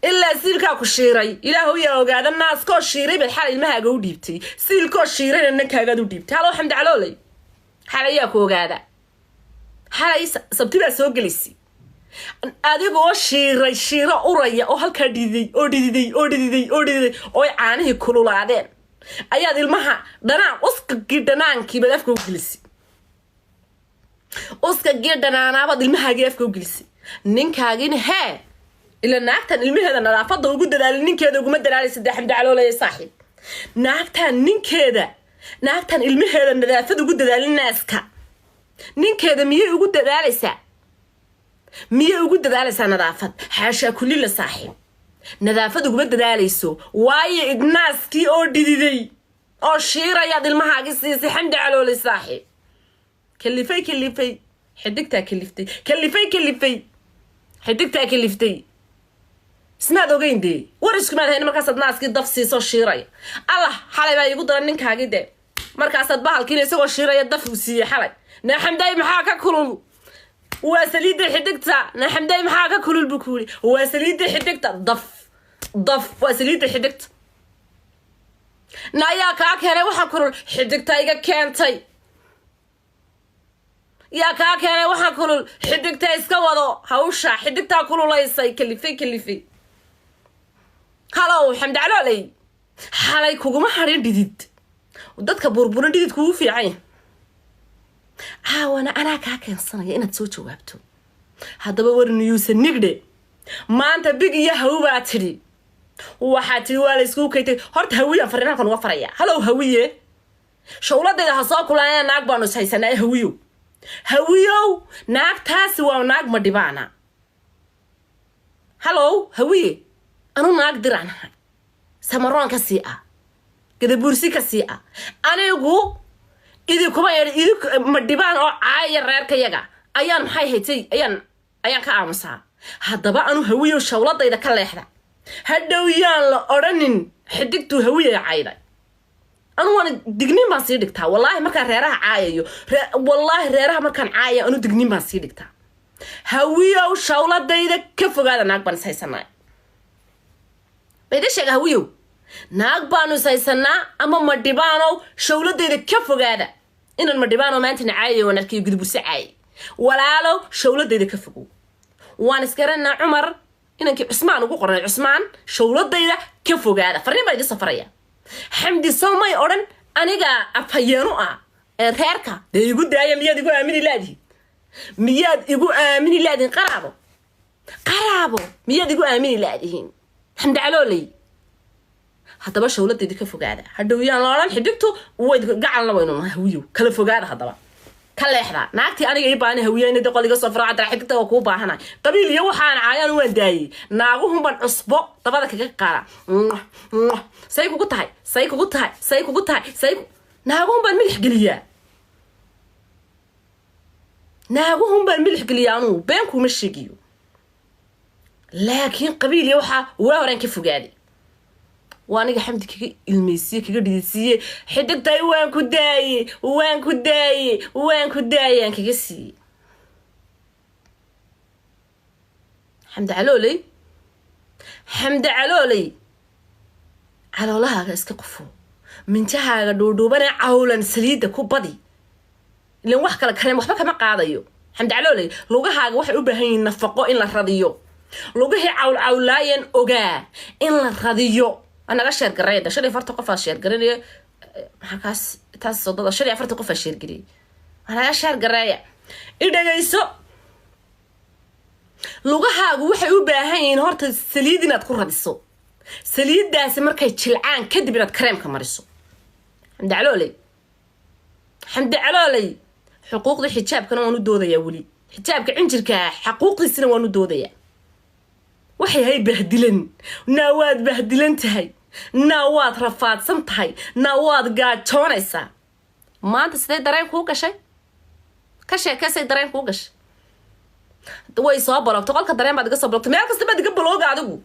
Ilaa siilkaa ku shiiray. Ilaahu yaa ogaada, naaskoo shiiray baad xalay ilmahaaga u dhiibtay, siilkoo shiirayna ninkaagaad u dhiibtay. Halow, Xamdi Calooley, xalay yaa ku ogaada? Xalay sabti baa soo gelisay adigoo shiiray, shiiro uraya oo halkaa dhididay oo dhididay oo dhididay oo dhididay oo ay caanihii kululaadeen ayaad ilmaha dhanaan, uskagii dhanaankii baad afka u gelisay. Uskagii dhanaanaabaad ilmahaagii afka u gelisay, ninkaagina hee. Ila naagtan ilmaheeda nadaafada ugu dadaalin, ninkeeda uguma dadaalaysa dee. Xamdi Caloolaya, saaxiib, naagtan ninkeeda, naagtan ilmaheeda nadaafad ugu dadaalin naaska, ninkeeda miyay ugu dadaalaysaa? Miyay ugu dadaalaysaa nadaafad? Xaashaa kulila, saaxiib, nadaafad uguma dadaalayso, waayo naaskii oo dhididay oo shiirayaad ilmahaagi siisay. Xamdi Caloolay, saaxiib, kalifay, kalifay, xidigtaa kaliftay, kalifay, kalifay, xidigtaa kaliftay. Ismaad ogeyn dee, war iskumaad hayn. Markaasaad naaskii daf siisoo shiiraya. Allah, xalay baa iigu daran ninkaagii dee. Markaasaad bahalkiina isagoo shiiraya daf uu siiyey xalay. Naaxamday, maxaa ka kulul? Waa saliidda xidigta. Naaxamday, maxaa ka kulul buu ku yidhi. Waa saliidda xidigta. Daf daf, waa saliidda xidigta. Na ayaa kaa keenay waxaa kulul? Xidigta iga keentay. Yaa kaa keenay waxaa kulul? Xidigta iska wado hawsha, xidigtaa kululaysay. Kalifay, kalifay. Halow, Xamdi Calooley, xalay kuguma hadhin dhidid. Dadka burburin dhidid kugu fiican yahay. Caawana anaa kaa keensanaya inaad soo jawaabto. Haddaba war niyuusa nigdhe, maanta big iyo hawi baa tidhi. Waxaa tidhi waa la iskugu kaytay. Horta Hawiyaan farriin halkan uga faraya. Halow, Hawiye, shawladayda ha soo kulaanana. Naag baanu is haysanaa, Hawiyow. Hawiyow, naagtaasi waa naag ma dhibaana. Halow, Hawiye, anu naag diraan ahay, Samaroon ka sii ah, Gadabuursi ka sii ah. Anigu idinkuma idi ma dhibaan oo caaya reerkayaga ayaan, maxay haytay, ayaan ka aamusaa. Haddaba anu, Hawiyow, shawladayda ka leexda. Hadhow yaan la odhanin xidigtuu Hawiya cayday. Anu waan digniin baan sii dhigtaa, wallaahi, markaan reeraha caayayo. Wallaahi, reeraha markaan caaya anu digniin baan sii dhigtaa. Hawiyow, shawladayda ka fogaada. Naag baan is haysanaa bayda sheega. Hawiyow, naag baanu is haysanaa ama madhibaanow, shawladayda ka fogaada. Inaan madhibaanow maantana caayayo waan arkayo, Guduburse caayay. Walaalow, shawladayda ka fogow. Waan isgaranaa Cumar, inankii Cusmaan ugu qornay Cusmaan. Shawladayda ka fogaada. Farriin baa idin soo faraya. Xamdi sow may odhan aniga afhayeenu ah ee reerka dee igu daaya? Miyaad igu aamini laadihin? Miyaad igu aamini laadihin? Qaraabo, qaraabo, miyaad igu aamini laadihiin? Xamdi Calooley, haddaba shawladayda ka fogaada. Hadhow yaan la odhan xidigtu way gacalna waynu nahay. Hawiyow, kala fogaada. Haddaba ka leexda naagtii aniga ii baahana. Hawiyeyna de qol iga soo faro cadara xidigta waa kuu baahanay. Qabiil iyo waxaan caayaan waan daayey. Naaguhunban cusbo dabada kaga qaada. Say kugu tahay? Say kugu tahay? Say kugu tahay? Say naaguhun baan milix geliyaa, naaguhun baan milix geliyaa. Anugu been kuuma sheegiyo, laakiin qabiil iyo waxaa waa horaan ka fogaaday. Waa aniga Xamdi kaga ilmeysiye, kaga dhididsiiye. Xidigtay waan ku daaye, waan ku daaye, waan ku daaye, aan kaga siiyey. Xamdi Calooley, Xamdi Calooley, caloolahaaga iska qufo, minjahaaga dhuudhuubane cawlan saliidda ku badi. Ilan wax kale kareem waxba kama qaadayo. Xamdi Calooley, lugahaaga waxay u baahan yihiin nafaqo, in la radiyo. Lugihii cawlcawlaayeen ogaa in la radiyo. Waa naga share gareeda. 45 qof aa share garanaya. Maxaa kaas taas sodada? 45 qof aa share gariyay. Waa naga share gareeya. I dhegayso, lugahaagu waxay u baahan yihiin horta saliid inaad ku radiso. Saliiddaasi markay jilcaan kadib inaad kareemka mariso. Xamdi Calooley, Xamdi Calooley, xuquuqda xijaabkana waan u doodayaa weli. Xijaabka cinjirkaa xaquuqdiisina waan u doodayaa. Waxay hay bahdilan naa, waad bahdilan tahay naa, waad rafaadsan tahay naa, waad gaajoonaysaa. Maanta sidee dareen kuu gashay? Ka sheekeysay, dareen kuu gashay. Way soo block-tay. Qolka dareen baad iga soo block-tay. Meel kasta baad iga block-ga adigu.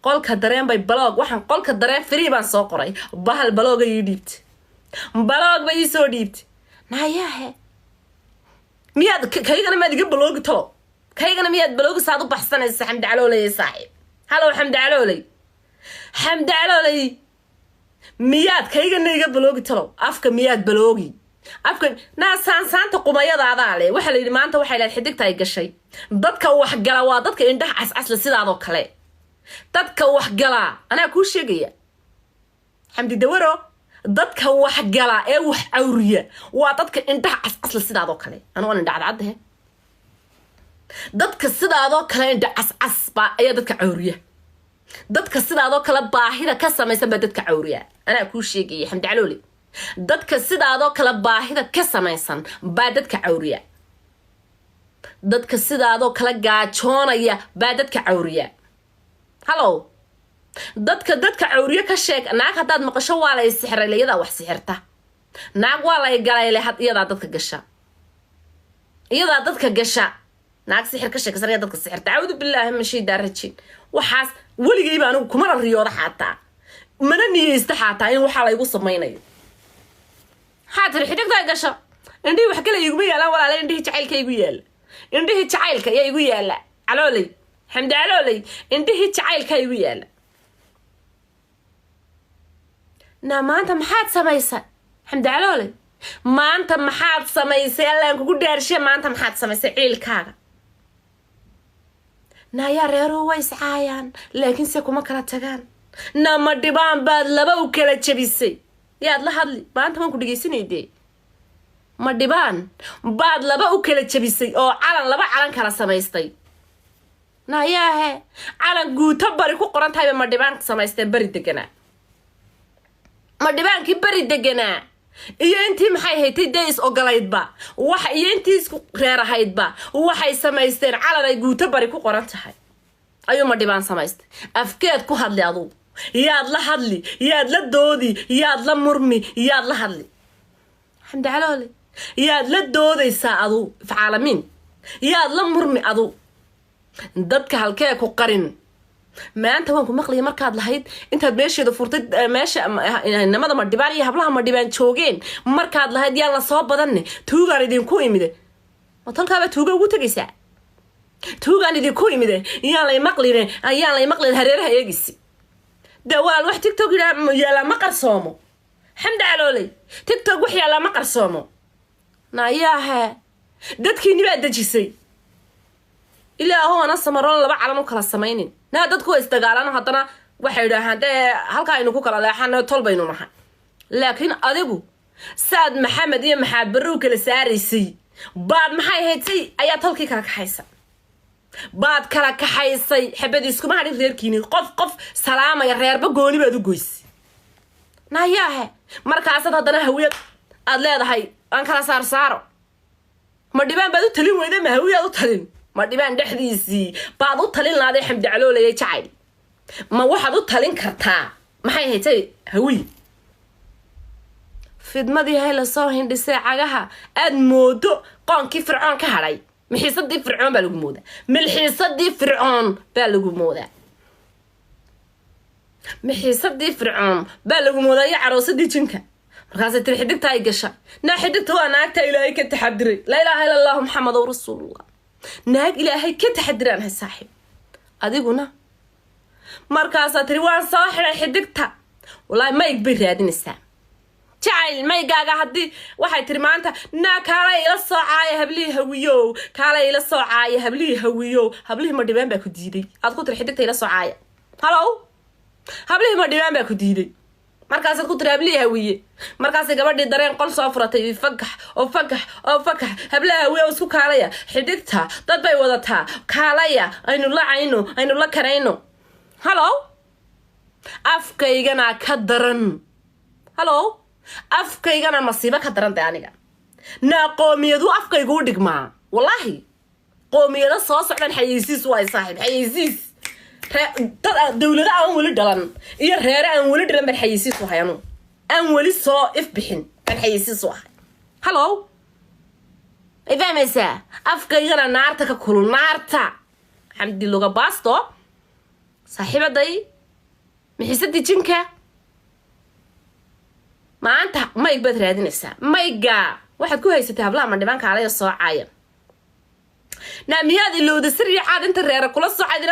Qolka dareen bay block. Waxaan qolka dareen free baan soo qoray, bahal block-ga ii dhiibtay, block ba ii soo dhiibtay. Nayaahe, miyaad kaygana maad iga block-gi talo? Kaygana miyaad block-gi saad u baxsanaysa? Xamdi Caloolaya, saaxiib. Halow Xamdi Calooley, Xamdi Calooley, miyaad kaygana iga baloogi talow? Afka miyaad baloogi? Afka naa saansaanta qumayadaadaa leh. Waxaa la yidhi maanta waxay lahayd xidigta ay gashay. Dadka waxgala waa dadka indhaha cascasle sidaadoo kale. Dadka waxgalaa anaa kuu sheegaya, Xamdi Dawaro, dadka waxgala ee wax cawriya waa dadka indhaha cascasle sidaadoo kale. Anu waan indha cadcaddahe. Dadka sidaadoo kale indha cascas baa ayaa dadka cawriya. Dadka sidaadoo kale baahida ka samaysan baa dadka cawriya. Anaa kuu sheegaya, Xamdi Caloole, dadka sidaadoo kale baahida ka samaysan baa dadka cawriya. Dadka sidaadoo kale gaajoonaya baa dadka cawriya. Hallow, dadka cawriye ka sheeg. Naag haddaad maqasho waa lay sixray, iyadaa wax sixirta. Naag waa lay galayle, iyadaa dadka gasha, iyadaa dadka gasha. Naag sixir ka sheekaysan ayaa dadka sixirta. Acuudu billaahi min shaytaan rajiim. Waxaas weligayba anigu kumana riyooda, xaataa mana niyeysta xaataa in waxaa laygu samaynayo. Maxaa tiri? Xidigtaa gasho. Indhihii wax kale iguma yaalaan, walaala, indhihii jacaylka igu yaala. Indhihii jacaylka ayaa igu yaala, Calooley, Xamdi Calooley, indhihii jacaylka igu yaala. Naa maanta maxaad samaysay, Xamdi Calooley? Maanta maxaad samaysay? Allaan kugu dhaarshe, maanta maxaad samaysay? Ciilkaaga naayaa reeruhu way iscaayaan, laakiinse kuma kala tagaan. Nama dhibaan baad laba u kala jabisay. Yaad la hadli maanta? Waan ku dhegeysanay dee. Ma dhibaan baad laba u kala jabisay oo calan, laba calan kala samaystay. Nayaahe, calan guuto bari ku qoran tahayba ma dhibaan samaystee bari deganaa. Ma dhibaankii bari deganaa iyo intii maxay haytay dee is ogolaydba wax iyo intii isku reer ahaydba waxay samaysteen calan ay guuto bari ku qoran tahay ayuu ma dhibaan samaystay. Afkeed ku hadli adugu? Yaad la hadli? Yaad la doodi? Yaad la murmi? Yaad la hadli, Xamdi Caloole? Yaad la doodaysaa aduu? Ifcaalamiin, yaad la murmi aduu? Dadka halkee ku qarin? Maanta waan ku maqlaya markaad lahayd intaad meesheeda furtay, meesha nimada madhibaan iyo hablaha madhibaan joogeen, markaad lahayd yaan la soo badanne, tuugaan idinku imide. Ma tolkaabaa tuuga ugu tegaysaa? Tuugaan idinku imide, yaan lay maqline, yaan lay maqlin, hareeraha eegisi. Dee walaal, wax TikTok yaalaa ma qarsoomo. Xamdi Calooley, TikTok wax yaallaa ma qarsoomo. Nayaahe, dadkiini baa dejisay. Ilaahow ana samaroon laba calan u kala samaynin. Naa dadku waa isdagaalano, haddana waxay idhaahaan dee halkaa aynu ku kala leexano, tol baynu nahay. Laakiin adigu saad Maxamed iyo Maxaad Barre u kala saaraysay baad maxay ahayd ayaa tolkii kala kaxaysa, baad kala kaxaysay. Xabadi iskuma hadhin reerkiini. Qof qof salaamaya reerba gooni baad u goysay. Nayaahe, markaasaad haddana hawiyad aad leedahay aan kala saar saaro. Ma dhibaan baad u talin weyda, ma hawiyaad u talin? Ma dhibaan dhexdiisii baad u talin lahaaday, Xamdi Caloolaya jacayl? Ma waxaad u talin kartaa maxay haytay hawiy? Fidmadii hay lasoo hindhisay cagaha aad moodo qoonkii Fircoon ka hadhay. Mixiisadii Fircoon baa lagu moodaa, milxiisadii Fircoon baa lagu moodaa, mixiisadii Fircoon baa lagu moodaa iyo caroosadii jinka. Markaasay tiri xidigta ay gashay. Naa xidigta waa naagta Ilaahay ka taxadiray. Laa ilaaha illa Allahu, Maxamedow rasuulullah. Naag Ilaahay ka taxadiraan hay saaxiib. Adiguna markaasaa tiri waan soo xidhay xidigta. Wallaahi mayg bay raadinaysaa jacayl maygaaga. Haddii waxay tiri maanta naa kaalay ila soo caaya hablihii hawiyow, kaalay ila soo caaya hablihii hawiyow. Hablihii madhibaan baa ku diiday aad ku tiri xidigta ila soo caaya. Halow, hablihii madhibaan baa ku diiday markaasaad ku tiri hablihii hawiye. Markaasay gabadhii dareen qol soo furatay, fagax oo fagax oo fagax, hablaha hawiye oo isku kaalaya, xidigta dad bay wadataa, kaalaya aynu la cayno, aynu la karayno. Halow, afkaygana ka daran. Halow, afkaygana masiibo ka daran. De aniga naa qoomiyadu afkaygu u dhigmaa. Wallaahi qoomiyado soo socdaan xayeysiis waay saaxiib, xayeysiis dad dowlado aan weli dhalan iyo reere aan weli dhalan baan xayeysiis u ahay. Anu aan weli soo ifbixin baan xayeysiis u ahay. Halow, may fahmaysaa? Afkaygana naarta ka kulul, naarta. Xamdi Luga Baasto, saaxiibaday, mixiisadii jinka, maanta mayg baad raadinaysaa. Mayga waxaad ku haysatay hablaha mandhibaan kaalaya soo caaya. Naa miyaad ilowda sir iyo caad inta reera kula soo cayd?